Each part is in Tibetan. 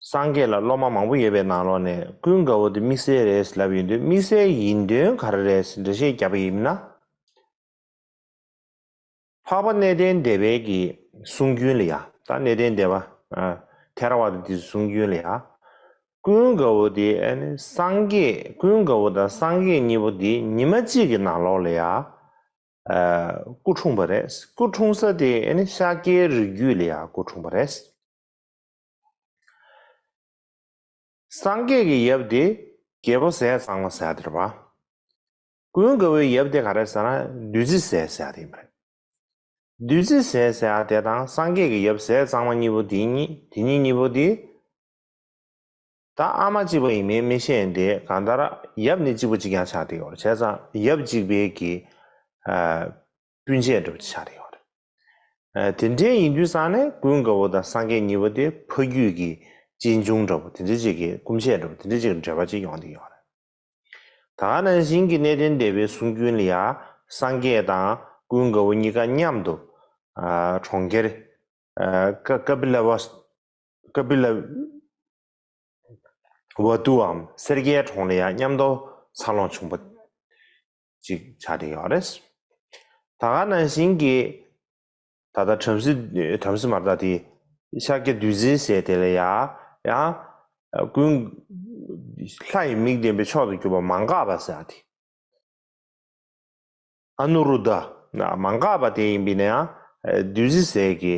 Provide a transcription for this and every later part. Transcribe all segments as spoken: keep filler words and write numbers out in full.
སངས་རྒྱས་ལ་སློབ་མ་མང་པོ་ཡོད་པའི་ནང་ལོགས་ནས་ཀུན་དགའ་བོ་དེ་དམིགས་བསལ་རེད་ལབ་ཡོང་དུས། དམིགས་བསལ་ཡིན་དོན་ག་རེ་རེད་འགྲེལ་བཤད་བརྒྱབ་པ་ཡིན་ན། འཕགས་པ་གནས་བརྟན་སྡེ་པའི་གི་གསུང་རྒྱུན་ལ་ཡ། ད་གནས་བརྟན་སྡེ་པ་ཨ་ཐེ་ར་ཝ་ད་དེ་གསུང་རྒྱུན་ལ་ཡ། ཀུན་དགའ་བོ་དེ་ཨ་ནི་སངས་རྒྱས། ཀུན་དགའ་བོ་དང་སངས་རྒྱས་གཉིས་པོ་དེ་ཉི་མ་གཅིག་གི་ནང་ལོགས་ལ་ཡ། ཨ་སྐུ་འཁྲུངས་པ་རེད། སྐུ་འཁྲུངས་ས་དེ་ཨ་ནི་ཤཱཀྱའི་རིགས་རྒྱུད་ལ་ཡ་སྐུ་འཁྲུངས་པ་རེད། སངས་རྒྱས་ཀྱི་ཡབ་དེ་རྒྱལ་པོ་ཟས་གཙང་མ་ཟེར་ཡ་དེ་རེད་པ། ཀུན་དགའ་བོའི་ཡབ་དེ་ག་རེ་ཟེར་ན་བདུད་རྩི་ཟས་ཟེར་ཡ་དེ་ཡིན་པ་རེད། བདུད་རྩི་ཟས་ཟེར་ཡ་དེ་དང་སངས་རྒྱས་ཀྱི་ཡབ་ཟས་གཙང་མ་གཉིས་པོ་དེ་གཉིས། དེ་གཉིས་གཉིས་པོ་དེ། ད་ཨ་མ་གཅིག་པ་ཡིན་མིན་མི་ཤེས་ཏེ། གང་ལྟར་ཡབ་ནི་གཅིག་པ་གཅིག་རྐྱང་ཆགས་བསྡད་ཡོད་རེད། བྱས་ཙང་ཡབ་གཅིག་པའི་གི་ཨ་སྤུན་མཆེད་འདྲ་པོ་ཆགས་བསྡད་ཡོད་རེད། ཨ་དེ་འདྲའི་ཡིན་དུས་ཙང་ནས་ཀུན་དགའ་བོ་དང་སངས་རྒྱས་གཉིས་པོ་དེ་ཕ་རྒྱུད་ཀྱི་གཅེན་གཅུང་འདྲ་པོ་དེ་འདྲ་ཅིག་གི་སྐུ་མཆེད་འདྲ་པོ་དེ་འདྲ་ཅིག་གི་འབྲེལ་བ་ཅིག་ཡོང་བསྡད་ཡོད་རེད། ད་ག་ནང་བཞིན་གྱི་གནས་བརྟན་སྡེ་པའི་གསུང་རྒྱུན་ལ་ཡ། སངས་རྒྱས་དང་ཀུན་དགའ་བོ་གཉིས་ཀ་མཉམ་དུ་ཨ་གྲོང་ཁྱེར་ཨ་ཀ་ཀ་པི་ལ་ཝ་ཀ་པི་ལ་ཝ་ཏུའམ་སེར་སྐྱའི་གྲོང་ལ་ཡ་མཉམ་དུ་འཚར་ལོངས་བྱུང་བ་ཅིག་ཆགས་བསྡད་ཡོད་རེད། ད་ག་ནང་བཞིན་གྱི་ད་ལྟ་བྲམ་ཟེ་བྲམ་ཟེ་མ་རེད་ད། དེ་ཤཱཀྱ་བདུད་རྩི་ཟས་དེ་ལ་ཡ་ཡང་ཀུན་ལྷ་ཡི་མིག་ལྡན་པའི་མཆོག་ཏུ་གྱུར་པ་མ་འགགས་པ་ཟེར་ཡ་དེ། ཨ་ནུ་རུ་དྷ། མ་འགགས་པ་དེ་ཡིན་པས་ན་ཡང་བདུད་རྩི་ཟས་ཀྱི་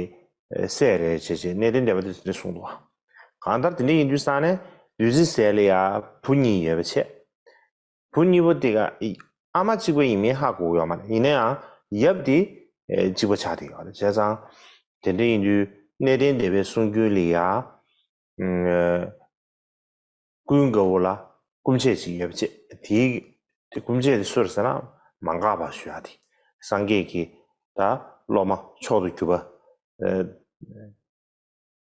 སྲས་རེད་ཅེས་བྱས་གནས་བརྟན་སྡེ་པ་དེ་ཚོ་གསུངས་འདུག། གང་ལྟར་དེ་འདྲ་ཡིན་དུས་ཙང་ནས་བདུད་རྩི་ཟས་ལ་ཡ་བུ་གཉིས་ཡོད་པ་བྱས། བུ་གཉིས་པོ་དེ་ག་ཨ་མ་གཅིག་པ་ཡིན་མིན་ཧ་གོ་གི་ཡོད་མ་རེད། ཡིན་ན་ཡང་ཡབ་དེ་གཅིག་པ་ཆགས་བསྡད་ཡོད་རེད། བྱས་ཙང་དེ་འདྲ་ཡིན་དུས་གནས་བརྟན་སྡེ་པའི་གསུང་རྒྱུན་ལ་ཡ། ཀུན་དགའ་བོ་ལ་སྐུ་མཆེད་ཅིག་ཡོད་པ་བྱས། དེའི་དེ་སྐུ་མཆེད་དེ་སུ་རེད་ཟེར་ན་མ་འགགས་པ་ཞུ་ཡ་དེ། སངས་རྒྱས་ཀྱི་ད་སློབ་མ་མཆོག་ཏུ་གྱུར་པ་ཨ་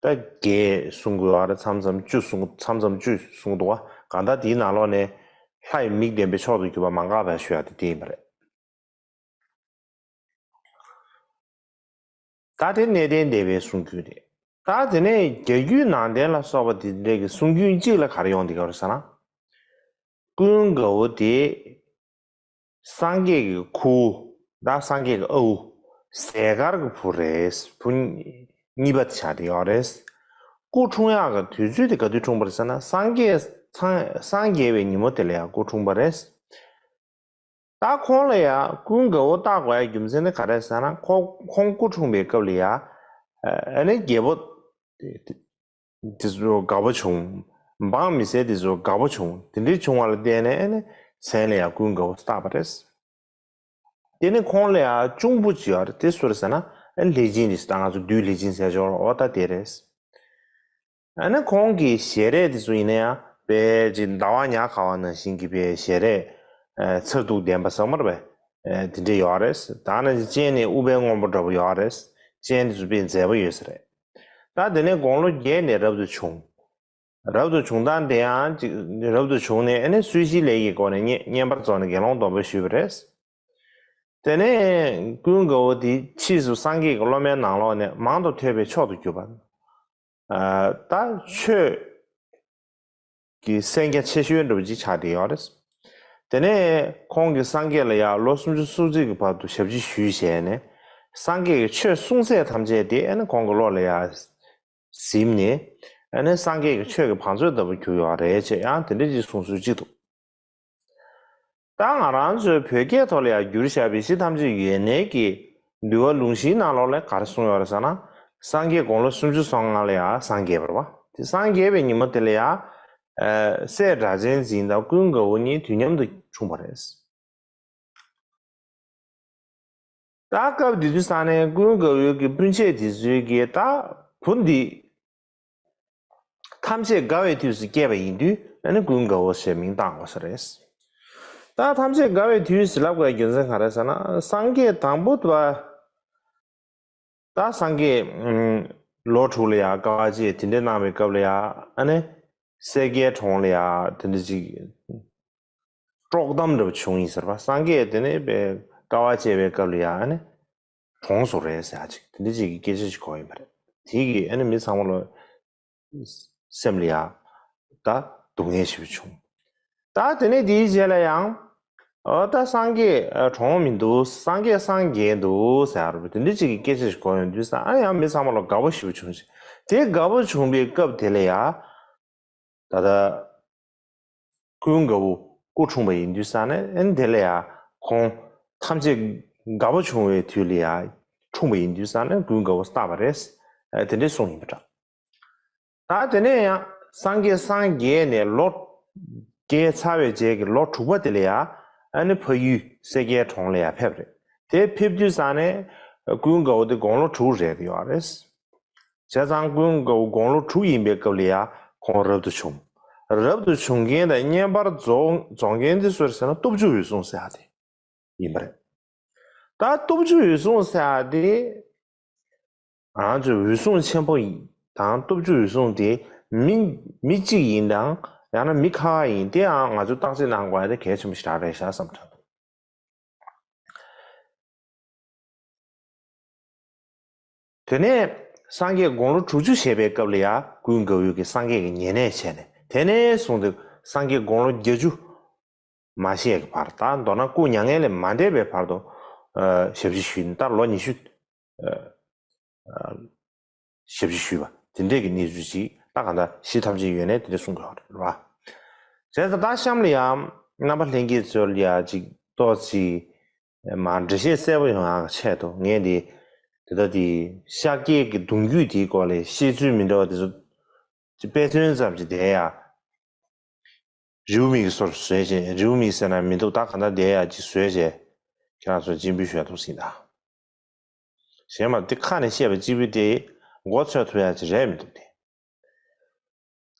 ད་བརྒྱད་གསུང་གི་ཡོད་རེད། མཚམས་མཚམས་བཅུ་གསུང་མཚམས་མཚམས་བཅུ་གསུང་འདུག་བ། གང་ལྟར་དེའི་ནང་ལོགས་ནས་ལྷ་ཡི་མིག་ལྡན་པའི་མཆོག་ཏུ་གྱུར་པ་མ་འགགས་པ་ཞུ་ཡ་དེ་དེ་ཡིན་པ་རེད། ད་དེ་གནས་བརྟན་སྡེ་པའི་གསུང་རྒྱུན་རེད། ད་དེ་ནས་རྒྱ་རྒྱུད་ནང་བསྟན་ལ་སོགས་པ་དེ་འདྲའི་གི་གསུང་རྒྱུན་གཅིག་ལ་ག་རེ་ཡོང་བསྡད་ཀྱི་ཡོད་རེད་ཟེར་ན། ཀུན་དགའ་བོ་དེ་སངས་རྒྱས་ཀྱི་ཁུ་བོ་དང་སངས་རྒྱས་ཀྱི་ཨ་ཁུ་ཟས་དཀར་གྱི་བུ་རེད། བུ་གཉིས་པ་དེ་ཆགས་བསྡད་ཡོད་རེད། སྐུ་འཁྲུངས་ཡག་གི་དུས་ཚོད་དེ་ག་དུས་འཁྲུངས་པ་རེད་ཟེར་ན། སངས་རྒྱས་སངས་སངས་རྒྱས་པའི་ཉིན་མོ་དེ་ལ་ཡང་སྐུ་འཁྲུངས་པ་རེད། ད་ཁོང་ལ་ཡང་ཀུན་དགའ་བོ་བཏགས་དགོས་ཡ་རྒྱུ་མཚན་ནི་ག་རེ་ཟེར་ན། ཁོ་ཁོང་སྐུ་འཁྲུངས་པའི་སྐབས་ལ་ཡང་ཨ་ནི་རྒྱལ་པོ་དེ་དེ་ཚོ་དགའ་པོ་བྱུང་། འབངས་མི་སེར་དེ་ཚོ་དགའ་པོ་བྱུང་། དེ་འདྲའི་བྱུང་བ་ལ་བརྟེན་ནས་ཨ་ནི་མཚན་ལ་ཡང་ཀུན་དགའ་བོ་བཏགས་པ་རེད། དེ་ནི་ཁོང་ལ་ཡང་གཅུང་པོ་ཅིག་ཡོད་རེད། དེ་སུ་རེད་ཟེར་ན་ཨ་ནི་ལྷས་སྦྱིན་དེ། ད་ང་ཚོ་བདུད་ལྷས་སྦྱིན་ཟེར་ཆོག་རེད། འོ་ད་དེ་རེད། ཨ་ནི་ཁོང་གི་ཞལ་རས་དེ་ཚོ་ཡིན་ན་ཡང་དཔེ་ཅིག་ཟླ་བ་ཉ་གང་བ་ནང་བཞིན་གྱི་དཔེ་ཞལ་རས་ཨ་མཚར་སྡུག་ལྡན་པ་ཟེར་མ་རེད་པས། ཨ་དེ་འདྲ་ཡོད་རེད། ད་ནི་སྤྱན་ནི་ཨུཏྤལ་སྔོན་པོ་འདྲ་པོ་ཡོད་རེད། སྤྱན་དེ་ཚོ་དཔེ་མཛེས་པོ་ཡོད་ས་རེད། ད་དེ་ནས་དགུང་ལོ་བརྒྱད་ནས་རབ་ཏུ་བྱུང་། རབ་ཏུ་བྱུང་སྟངས་དེ་ཡང་ཅིག་རབ་ཏུ་བྱུང་ནས་ཨ་ནི་གསོལ་ཞིང་ལས་ཀྱི་སྒོ་ནས་བསྙེན་བསྙེན་པར་རྫོགས་ནས་དགེ་སློང་སྡོམ་པ་ཞུས་པ་རེད། དེ་ནས་ཀུན་དགའ་བོ་དེ་ཕྱིས་སུ་སངས་རྒྱས་ཀྱི་སློབ་མའི་ནང་ལོགས་ནས་མང་དུ་ཐོས་པས་མཆོག་ཏུ་གྱུར་པ། ཨ་ད་ཆོས་ཀྱི་གསན་རྒྱ་ཆེ་ཤོས་འདྲ་པོ་ཅིག་ཆགས་བསྡད་ཡོད་རེད། དེ་ནས་ཁོང་གིས་སངས་རྒྱས་ལ་ཡང་ལོ་སུམ་ཅུ་སོ་གཅིག་གི་བར་དུ་ཞབས་ཕྱི་ཞུས་བྱས་ནས། སངས་རྒྱས་ཀྱི་ཆོས་གསུང་ཚད་ཐམས་ཅད་དེ་ཨ་ནི་ཁོང་གི་བློ་ལ་ཡང་ཟིན་ནས། ཨ་ནི་སངས་རྒྱས་ཀྱི་ཆོས་ཀྱི་བང་མཛོད་ལྟ་བུ་གྱུར་ཡོད་རེད་ཅེས་ཡང་དེ་འདྲ་ཅིག་གསུང་སྲོལ་ཅིག་འདུག། ད་ང་རང་ཚོའི་བོད་སྐད་ཐོག་ལ་ཡང་བསྒྱུར་བཞག་པའི་གཞི་ཐམས་ཅད་ཡོད་ནའི་གི་འདུལ་བ་ལུང་གཞིའི་ནང་ལོགས་ལ་ག་རེ་གསུངས་ཡོད་རེད་ཟེར་ན། སངས་རྒྱས་དགུང་ལོ་སུམ་ཅུ་སོ་ལྔ་ལ་ཡང་སངས་རྒྱས་པ་རེད་པ། དེ་སངས་རྒྱས་པའི་ཉིན་མོ་དེ་ལ་ཡང་ཨ་སྲས་སྒྲ་གཅན་འཛིན་དང་ཀུན་དགའ་བོ་གཉིས་དུས་མཉམ་དུ་འཁྲུངས་པ་རེད། ད་སྐབས་དེ་དུས་ས་ནས་ཀུན་དགའ་བོའི་གི་སྤུན་མཆེད་དེ་ཚོའི་གི་ད་བུ་འདི་ཐམས་ཅད་དགའ་བའི་དུས་སུ་སྐྱེས་པ་ཡིན་དུས་ཨ་ནི་ཀུན་དགའ་བོ་ཞེས་མིང་བཏགས་དགོས་ས་རེད། ད་ཐམས་ཅད་དགའ་བའི་དུས་སུ་ལབ་དགོས་རྒྱུ་མཚན་ག་རེ་ཟེར་ན། སངས་རྒྱས་དང་པོ་དེ་ད་སངས་རྒྱས་ཨུམ་ལོ་དྲུག་ལ་ཡང་དཀའ་བ་སྤྱད་དེ་འདྲ་གནང་བའི་སྐབས་ལ་ཡང་ཨ་ནི་སེར་སྐྱའི་གྲོང་ལ་ཡང་དེ་འདྲ་ཅིག་དཀྲོག་གཏམ་འདྲ་པོ་བྱུང་ཡིན་ཟེར་བ། སངས་རྒྱས་དེ་ནས་དཔེ་དཀའ་བ་སྤྱད་པའི་སྐབས་ལ་ཡང་ཨ་ནི་གྲོངས་སོང་རེད་ཟེར་ཡ་ཅིག་དེ་འདྲ་ཅིག་གི་སྐད་ཆ་ཞིག་གོ་ཡིན་པ་རེད། དེ་གིས་ཨ་ནི་མི་ཚང་མ་ལོ་ སེམས་ལ་ཡ་ད་སྡུག་བསྔལ་ཞེ་པོ་བྱུང་། ད་དེ་ནས་དེའི་རྗེས་ལ་ཡང་ཨོ་ད་སངས་རྒྱས་གྲོངས་མི་འདུག་སངས་རྒྱས་སངས་རྒྱས་འདུག་ཟེར་བ་དེ་འདྲ་ཅིག་གི་སྐད་ཆ་ཞིག་གོ་ཡོང་དུས་ཙང་ཨ་ཡང་མི་ཚང་མ་ལ་དགའ་བོ་ཞེ་པོ་བྱུང་ཞིང་དེ་དགའ་བོ་བྱུང་བའི་སྐབས་དེ་ལ་ཡ། ད་ལྟ་ཀུན་དགའ་བོ་སྐུ་འཁྲུངས་པ་ཡིན་དུས་ཙང་ནས་ཨན་དེ་ལ་ཡ་ཁོང་ཐམས་ཅད་དགའ་བོ་བྱུང་བའི་དུས་ལ་ཡ་འཁྲུངས་པ་ཡིན་དུས་ཙང་ནས་ཀུན་དགའ་བོ་བཏགས་པ་རེད། དེ་འདྲའི་གསུང་ཡིན་པ་འདྲ། ད་དེ་ནས་ཡང་སངས་རྒྱས་སངས་རྒྱས་ནས་ལོ་བརྒྱད་ཚར་བའི་རྗེས་ཀྱི་ལོ་དྲུག་པ་དེ་ལ་ཡ་ཨ་ནི་ཕ་ཡུལ་སེར་སྐྱའི་གྲོང་ལ་ཡ་ཕེབས་རེད། དེ་ཕེབས་དུས་ཙང་ནས་ཀུན་དགའ་བོ་དེ་དགུང་ལོ་དྲུག་རེད་ཡོད་རེད། བྱས་ཙང་ཀུན་དགའ་བོ་དགུང་ལོ་དྲུག་ཡིན་པའི་སྐབས་ལ་ཡ་ཁོང་རབ་ཏུ་བྱུང་། རབ་ཏུ་བྱུང་མཁན་དང་བསྙེན་པར་རྫོགས་རྫོགས་མཁན་དེ་སུ་རེད་ཟེར་ན་སྟོབས་བཅུ་འོད་སྲུང་ཟེར་ཡ་དེ་ཡིན་པ་རེད། ད་སྟོབས་བཅུ་འོད་སྲུང་ཟེར་ཡ་དེ་ང་ཚོའི་འོད་སྲུང་ཆེན་པོ་ཡིན་དང་སྟོབས་བཅུ་འོད་སྲུང་དེ་མི་མི་གཅིག་ཡིན་དང་ཡང་ན་མི་ཁ་ཁ་ཡིན་དེའང་ང་ཚོས་བརྟག་དཔྱད་གནང་དགོས་ཡ་དེ་གལ་ཆེན་པོ་ཞེ་དྲག་རེད་ཤག་བསམ་དྲན་འདུག་དེ་ནས་སངས་རྒྱས་དགུང་ལོ་དྲུག་ཅུ་བཞེས་པའི་སྐབས་ལ་ཡ་ཀུན་དགའ་བོས་ཀྱི་སངས་རྒྱས་ཀྱི་ཉེ་གནས་བྱས་ནས་དེ་ནས་བཟུང་སྟེ་སངས་རྒྱས་དགུང་ལོ་བརྒྱད་ཅུ་མ་བཞེས་ཀྱི་བར་ད་མདོར་ན་སྐུ་མྱ་ངན་ལས་མ་འདས་པའི་བར་དུ་ཨ་ཞབས་ཕྱི་ཞུས་ནས་ད་ལོ་ཉི་ཤུ་ཨ་ཨ་ཞབས་ཕྱི་ཞུས་པ་དེ་འདྲས་ཀྱི་གནས་ཚུལ་ཅིག་ད་གང་ལྟར་གཞི་ཐམས་ཅད་ཡོད་ནས་དེ་འདྲས་གསུང་དགོས་པ་རེད་བ། བྱས་ཙང་ད་གཤམ་ལ་ཡང་རྣམ་པ་ལྷན་རྒྱས་ཚོ་ལ་ཡ་ཅིག་ཏོག་ཙམ་མར་འགྲེལ་བཤད་གསལ་པོ་ཡོང་ཡག་ཆེད་དུ་ངས་འདི་དེ་ལྟ་དེ་ཤཱཀྱའི་གི་གདུང་རྒྱུད་དེའི་སྐོར་ལ་བཤད་ཚུལ་མི་འདྲ་བ་དེ་ཚོ་དཔེ་མཚོན་ཙམ་ཅིག་བསྡད་ཡ། རེའུ་མིག་གི་སོར་བཟོས་བྱས་རེའུ་མིག་ཟེར་ན་མི་འདུག་ད་ག་འདྲ་བསྡད་ཡ་ཅིག་བཟོས་བྱས་ཁྱེད་རང་ཚོ་སྤྱན་འབུལ་ཞུ་ཡ་འདུག་ཟིན་ད། གཞན་མ་དེ་ཁ་ནས་བཤད་པ་གཅིག་པུ་དེ་མགོ་ཚོས་ཐུབ་ཡ་ཅིག་རེད་མི་འདུག་དེ།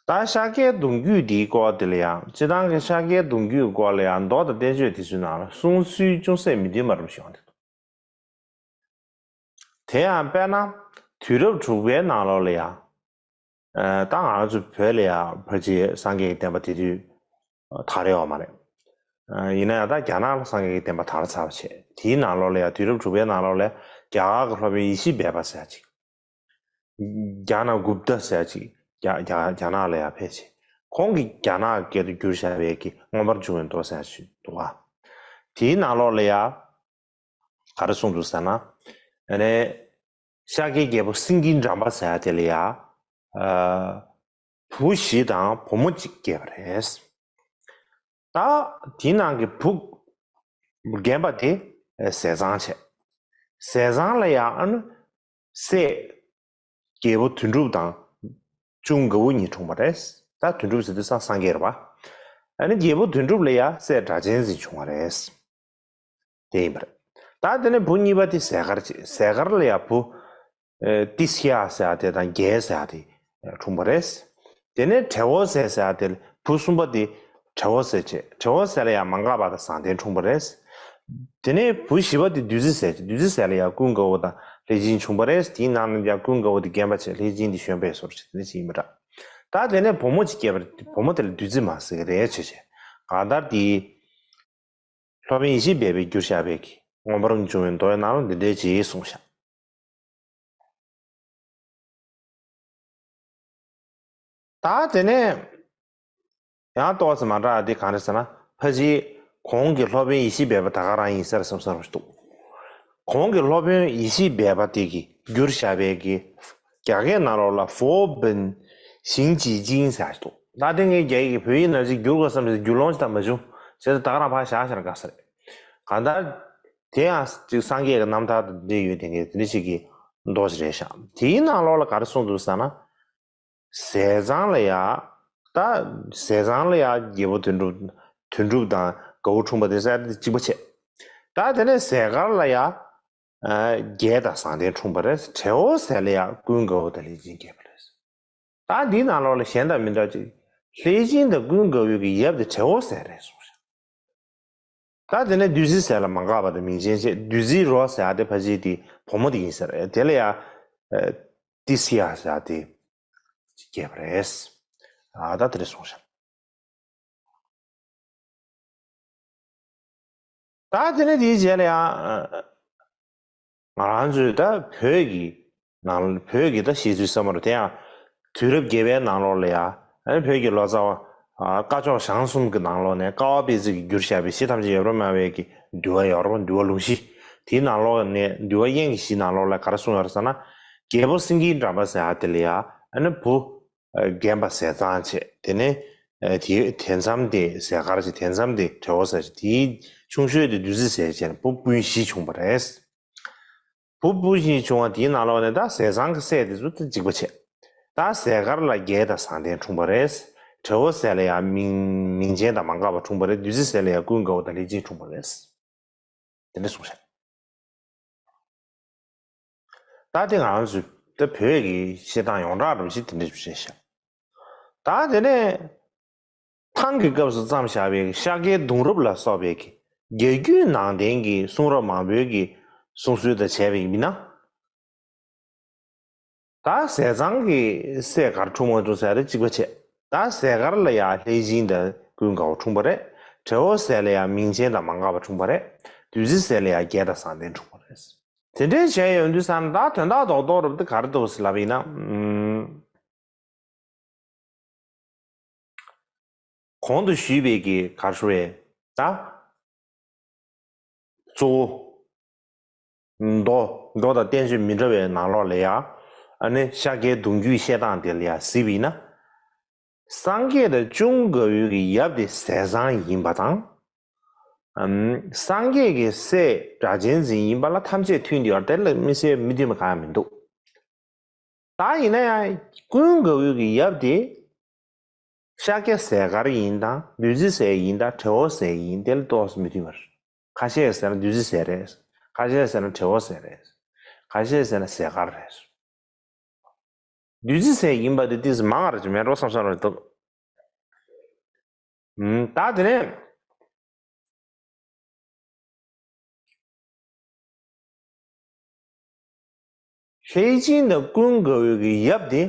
ད་ཤཱཀྱའི་གདུང་རྒྱུད་འདིའི་སྐོར་དེ་ལ་ཡང་སྤྱི་བཏང་གི་ཤཱཀྱའི་གདུང་རྒྱུད་སྐོར་ལ་ཡང་མདོ་དང་བསྟན་བཅོས་དེ་ཚོའི་ནང་ལ་གསུང་ཚུལ་ཅུང་ཟད་མི་མཐུན་པ་རུ་བྱུང་འདུག་དེ་ཡང་དཔེར་ན་དུས་རབས་དྲུག་པའི་ནང་ལོགས་ལ་ཡང་ད་ང་ཚོ་བོད་ལ་ཡང་ཕལ་ཆེར་སངས་རྒྱས་ཀྱི་བསྟན་པ་དེ་དུས་དར་ཡོད་མ་རེད། ཡིན་ན་ཡང་ད་རྒྱ་ནག་ལ་སངས་རྒྱས་ཀྱི་བསྟན་པ་དར་ཚར་བ་བྱས་དེའི་ནང་ལོགས་ལ་ཡང་དུས་རབས་དྲུག་པའི་ནང་ལོགས་ལ་རྒྱ་གར་གྱི་སློབ་དཔོན་ཡེ་ཤེས་སྦས་པ་ཟེར་ཡ་ཅིག་རྒྱ་ནག་གུབ་ཏ་ཟེར་ཡ་ཅིག་རྒྱ་རྒྱ་རྒྱ་ནག་ལ་ཡང་ཕེབས་བྱས་ཁོང་གིས་རྒྱ་ནག་གི་སྐད་དུ་བསྒྱུར་བཞག་པའི་གི་མངོན་པར་འབྱུང་བའི་མདོ་ཟེར་ཡ་ཅིག་འདུག་བ། དེའི་ནང་ལོགས་ལ་ཡང་ག་རེ་གསུངས་འདུག་ཟེར་ན། ཨ་ནི་ཤཱཀྱའི་རྒྱལ་པོ་སེང་གེ་འགྲམ་པ་ཟེར་ཡ་དེ་ལ་ཡང་ཨ་བུ་བཞི་དང་བུ་མོ་གཅིག་སྐྱེས་པ་རེད། ད་དེའི་ནང་གི་བུ་རྒན་པ་དེ་ཟས་གཙང་བྱས། ཟས་གཙང་ལ་ཡང་ཨ་ནི་སྲས་རྒྱལ་པོ་དོན་གྲུབ་དང་གཅུང་དགའ་བོ་གཉིས་འཁྲུངས་པ་རེད། ད་དོན་གྲུབ་ཟེར་དུས་སང་སངས་རྒྱས་རེད་པ། ཨ་ནི་རྒྱལ་པོ་དོན་གྲུབ་ལ་ཡང་སྲས་སྒྲ་གཅན་འཛིན་བྱུང་བ་རེད། དེ་ཡིན་པ་རེད། ད་དེ་ནས་བུ་གཉིས་པ་དེ་ཟས་དཀར་བྱས། ཟས་དཀར་ལ་ཡང་བུ་ཨེ་ཏི་སི་ཡ་ཟེར་ཡ་དེ་དང་རྒྱལ་ཟེར་ཡ་དེ་འཁྲུངས་པ་རེད། དེ་ནས་བྲེ་བོ་ཟས་ཟེར་ཡ་དེ་བུ་གསུམ་པ་དེ་བྲེ་བོ་ཟས་བྱས། བྲེ་བོ་ཟས་ལ་ཡང་མ་འགགས་པ་དང་བཟང་ལྡན་འཁྲུངས་པ་རེད། དེ་ནས་བུ་བཞི་པ་དེ་བདུད་རྩི་ཟས་བྱས། བདུད་རྩི་ཟས་ལ་ཡང་ཀུན་དགའ་བོ་དང་ལྷས་སྦྱིན་བྱུང་པ་རེད། དེའི་ནང་ནས་ཀྱང་ཀུན་དགའ་བོ་དེ་རྒན་པ་བྱས། ལྷས་སྦྱིན་དེ་གཞོན་པའི་བཟོ་འདྲ་ཞིག་དེ་འདྲ་ཞིག་ཡིན་པ་འདྲ། ད་དེ་ནས་བུ་མོ་གཅིག་སྐྱེས་པ་རེད། བུ་མོ་དེ་ལ་བདུད་རྩི་མ་ཟེར་གི་རེད་བྱས་བྱས། གང་ལྟར་དེ་སློབ་དཔོན་ཡེ་ཤེས་སྦས་པས་བསྒྱུར་བཞག་པའི་གི་མངོན་པར་འབྱུང་བའི་མདོའི་ནང་ལ་འདི་འདྲའི་ཅིག་གསུངས་བཞག་ད་དེ་ནས་ཡང་ཏོག་ཙམ་མ་འདྲ་བ་འདི་གང་རེད་ཟེར་ན། ཕལ་ཆེར་གོང་གི་སློབ་དཔོན་ཡེ་ཤེས་སྦས་པ་ད་ག་རང་ཡིན་ཟེར་བསམ་བསམ་ཞིག་འདུག་གོང་གི་སློབ་དཔོན་ཡེ་ཤེས་སྦས་པ་དེ་གིས་བསྒྱུར་བཞག་པའི་གི་རྒྱ་སྐད་ནང་ལོགས་ལ་佛本行己经ཟེར་ཡ་ཞིག་འདུག་ད་དེ་ངས་རྒྱ་ཡིག་གི་བོད་ཡིག་ནང་ཅིག་བསྒྱུར་དགོས་བསམ་ཞིག་བསྒྱུར་ལོང་ཅིག་ད་མ་བྱུང་། བྱས་ཙང་ད་ག་རང་ཕར་བཞག་བཞག་ན་དགའ་ས་རེད། གང་ལྟར་དེ་ཡང་ཅིག་སངས་རྒྱས་ཀྱི་རྣམ་ཐར་དང་འབྲེལ་ཡོད་དེ་ངས་དེ་འདྲ་ཞིག་གི་མདོ་ཞིག་རེད་ཤག་དེའི་ནང་ལོགས་ལ་ག་རེ་གསུངས་འདུག་ཟེར་ན། ཟས་གཙང་ལ་ཡ། ད་ཟས་གཙང་ལ་ཡ་རྒྱལ་པོ་དོན་གྲུབ། དོན་གྲུབ་དང་དགའ་བོ་འཁྲུངས་པ་དེ་ཟེར་ཡ་དེ་གཅིག་པ་བྱས། ད་དེ་ནས་ཟས་དཀར་ལ་ཡ། རྒྱལ་དང་བཟང་ལྡན་འཁྲུངས་པ་རེད། བྲེ་བོ་ཟས་ལ་ཡ་ཀུན་དགའ་བོ་དང་ལྷས་སྦྱིན་སྐྱེས་པ་རེད། ད་འདིའི་ནང་ལོགས་ལ་གཞན་དང་མི་འདྲ་ཅིག་ལྷས་སྦྱིན་དང་ཀུན་དགའ་བོའི་གི་ཡབ་དེ་བྲེ་བོ་ཟས་རེད་གསུངས་ཤག་ད་དེ་ནས་བདུད་རྩི་ཟས་ལ་མ་འགགས་པ་དང་མིང་ཅན་བྱས། བདུད་རྩི་རོ་ཟེར་ཡ་དེ་ཕལ་ཆེར་དེ་བུ་མོ་དེ་ཡིན་ཟེར། དེ་ལ་ཡ་ཏི་སི་ཡ་ཟེར་ཡ་དེ་སྐྱེས་པ་རེད། ཨ་ད་དེ་རེད་གསུངས་ཤག་ད་དེ་ནས་དེའི་རྗེས་ལ་ཡང་ང་རང་ཚོའི་ད་བོད་ཀྱི་ནང་བོད་ཀྱི་ད་བཤད་ཚུལ་བསམ་བློ་དེ་ཡང་ དུས་རབས་བརྒྱད་པའི་ནང་ལོགས་ལ་ཡ། ཨ་ནི་བོད་ཀྱི་ལོ་ཙཱ་བ། ཨ། སྐ་ཅོག་ཞང་གསུམ་གྱི་ནང་ལོགས་ནས་ཀ་བ་སྤེལ་རྩིས་ཀྱིས་བསྒྱུར་བཞག་པའི་གཞི་ཐམས་ཅད་ཡོད་རབས་སྨྲ་བའི་གི་འདུལ་བ་ཡོད་རེད་པ། འདུལ་བ་ལུང་གཞི། དེའི་ནང་ལོགས་ནས་འདུལ་བ་དབྱེན་གྱི་གཞི་ནང་ལོགས་ལ་ག་རེ་གསུངས་ཡོད་རེད་ཟེར་ན། རྒྱལ་པོ་སེང་གེའི་འགྲམ་པ་ཟེར་ཡ་དེ་ལ་ཡ། ཨ་ནི་བུ་རྒན་པ་ཟས་གཙང་བྱས། དེ་ནས་དེ་དེ་མཚམས་དེ་ཟས་དཀར་བྱས། དེ་མཚམས་དེ་བྲེ་བོ་ཟས་བྱས། དེའི་ཆུང་ཤོས་དེ་བདུད་རྩི་ཟས་བྱས་ནས་བུ་སྤུན་བཞི་བྱུང་བ་རེད། བུ་སྤུན་བཞི་བྱུང་བ་དེའི་ནང་ལོགས་ནས་ད་ཟས་གཙང་གི་སྲས་དེ་ཚོ་ད་གཅིག་པ་བྱས། ད་ཟས་དཀར་ལ་རྒྱལ་དང་བཟང་ལྡན་འཁྲུངས་པ་རེད། བྲེ་བོ་ཟས་ལ་ཡང་མིང་མིང་ཆེན་དང་མ་འགགས་པ་འཁྲུངས་པ་རེད། བདུད་རྩི་ཟས་ལ་ཡང་ཀུན་དགའ་བོ་དང་ལྷས་སྦྱིན་འཁྲུངས་པ་རེད། དེ་འདྲ་གསུངས་ཤག་ད་དེ་ང་རང་ཚོའི་ད་བོད་ཀྱི་བཤད་སྟངས་ཡོངས་གྲགས་འདྲ་པོ་ཞིག་དེ་འདྲ་ཞིག་བཤད་ཤག་ད་དེ་ནས་ཐང་གི་སྐབས་སུ་བརྩམས་བཞག་པའི་ཤཱཀྱའི་གདུང་རབས་ལ་སོགས་པའི་གི་རྒྱལ་རྒྱུད་ནང་བསྟན་གྱི་གསུང་རབ་མང་པོའི་གི་གསུང་སྲོལ་དང་བྱས་པ་ཡིན་ན། ད་ཟས་གཙང་གི་སྲས་ག་རེ་འཁྲུངས་མ་འཁྲུངས་ཟེར་ཡ་དེ་གཅིག་པ་བྱས། ད་ཟས་དཀར་ལ་ཡང་ལྷས་སྦྱིན་དང་ཀུན་དགའ་བོ་འཁྲུངས་པ་རེད། བྲེ་བོ་ཟས་ལ་ཡང་མིང་ཆེན་དང་མ་འགགས་པ་འཁྲུངས་པ་རེད། བདུད་རྩི་ཟས་ལ་ཡང་རྒྱལ་དང་བཟང་ལྡན་འཁྲུངས་པ་རེད། དེ་འདྲའི་བྱས་ཡོང་དུས་ཙང་ད་དོན་དག་རྡོག་རྡོག་རུ་དེ་ག་རེ་འདུག་ཟེར་ལབ་པ་ཡིན་ན། ཨུམ། གོང་དུ་ཞུས་པའི་གི་ག་རེ་ཞུ་རེད་ད། གཙོ་བོ། མདོ། མདོ་དང་བསྟན་བཅོས་མི་འདྲ་བའི་ནང་ལོགས་ལ་ཡ། ཨ་ནི་ཤཱཀྱའི་གདུང་རྒྱུད་བཤད་སྟངས་དེ་ལ་ཡ་གཟིགས་པ་ཡིན་ན། སངས་རྒྱས་དང་ཀུན་དགའ་བོའི་གི་ཡབ་དེ་ཟས་གཙང་ཡིན་པ་དང་། ཨམ། སངས་རྒྱས་ཀྱི་སྲས་སྒྲ་གཅན་འཛིན་ཡིན་པ་ལ་ཐམས་ཅད་མཐུན་དེ་ཡོད་རེད། དེ་ལ་དམིགས་བསལ་མི་མཐུན་པ་གང་ཡང་མི་འདུག་ད་ཡིན་ན་ཡང་ཀུན་དགའ་བོའི་གི་ཡབ་དེ་ཤཱཀྱ་ཟས་དཀར་ཡིན་དང་བདུད་རྩི་ཟས་ཡིན་དང་བྲེ་བོ་ཟས་ཡིན། དེ་ལ་ཏོག་ཙམ་མི་མཐུན་པ་རེད། ཁ་ཤས་ཟེར་ན་བདུད་རྩི་ཟས་རེད། ཁ་ཤས་ཟེར་ན་བྲེ་བོ་ཟས་རེད། ཁ་ཤས་ཟེར་ན་ཟས་དཀར་རེད། བདུད་རྩི་ཟས་ཡིན་པ་དེ་ཏོག་ཙམ་མང་བ་རེད་མེད་འགྲོ་བསམ་བསམ་རེད་འདུག་ད་དེ་ནས། ལྷས་སྦྱིན་དང་ཀུན་དགའ་བོའི་གི་ཡབ་དེ།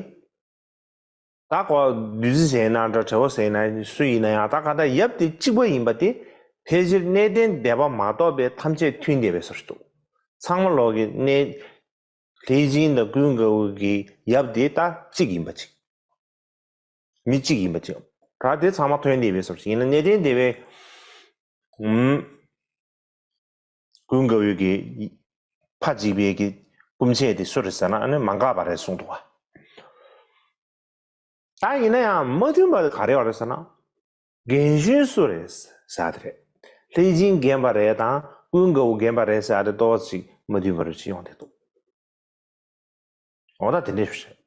ད་ཁོ་བདུད་རྩི་ཟས་ན་འདྲ་བྲེ་བོ་ཟས་ན་སུ་ཡིན་ན་ཡང་ད་ག་ད་ཡབ་དེ་གཅིག་པ་ཡིན་པ་དེ་ཕལ་ཆེར་གནས་བརྟན་སྡེ་པ་མ་གཏོགས་པའི་ཐམས་ཅད་མཐུན་བསྡད་པའི་བཟོ་ཞིག་འདུག་ཚང་མ་ལོག་གི་གནས། ལྷས་སྦྱིན་དང་ཀུན་དགའ་བོ་གི་ཡབ་དེ་ད་གཅིག་ཡིན་པ་ཅིག་མི་གཅིག་ཡིན་པ་ཅིག་ད་དེ་ཚང་མ་མཐུན་བསྡད་པའི་བཟོ་ཞིག་ཡིན་ན་གནས་བརྟན་སྡེ་པའི། ཨུམ། ཀུན་དགའ་བོའི་གི་ཕ་གཅིག་པའི་གི་སྤུན་མཆེད་དེ་སུ་རེད་ཟེར་ན་ཨ་ནི་མ་འགགས་པ་རེད་གསུངས་འདུག་བ། ད་ཡིན་ན་ཡང་མ་མཐུན་པ་ག་རེ་ཡོད་རེད་ཟེར་ན། རྒན་གཞོན་སུ་རེད་ཟེར་ཡ་དེ་རེད། ལྷས་སྦྱིན་རྒན་པ་རེད་དང་ཀུན་དགའ་བོ་རྒན་པ་རེད་ཟེར་ཡ་དེ་ཏོག་ཙམ་མ་མཐུན་པ་རེད་ཅིག་ཡོང་བསྡད་འདུག་འོ་ད་དེ་འདྲས་ཞིག་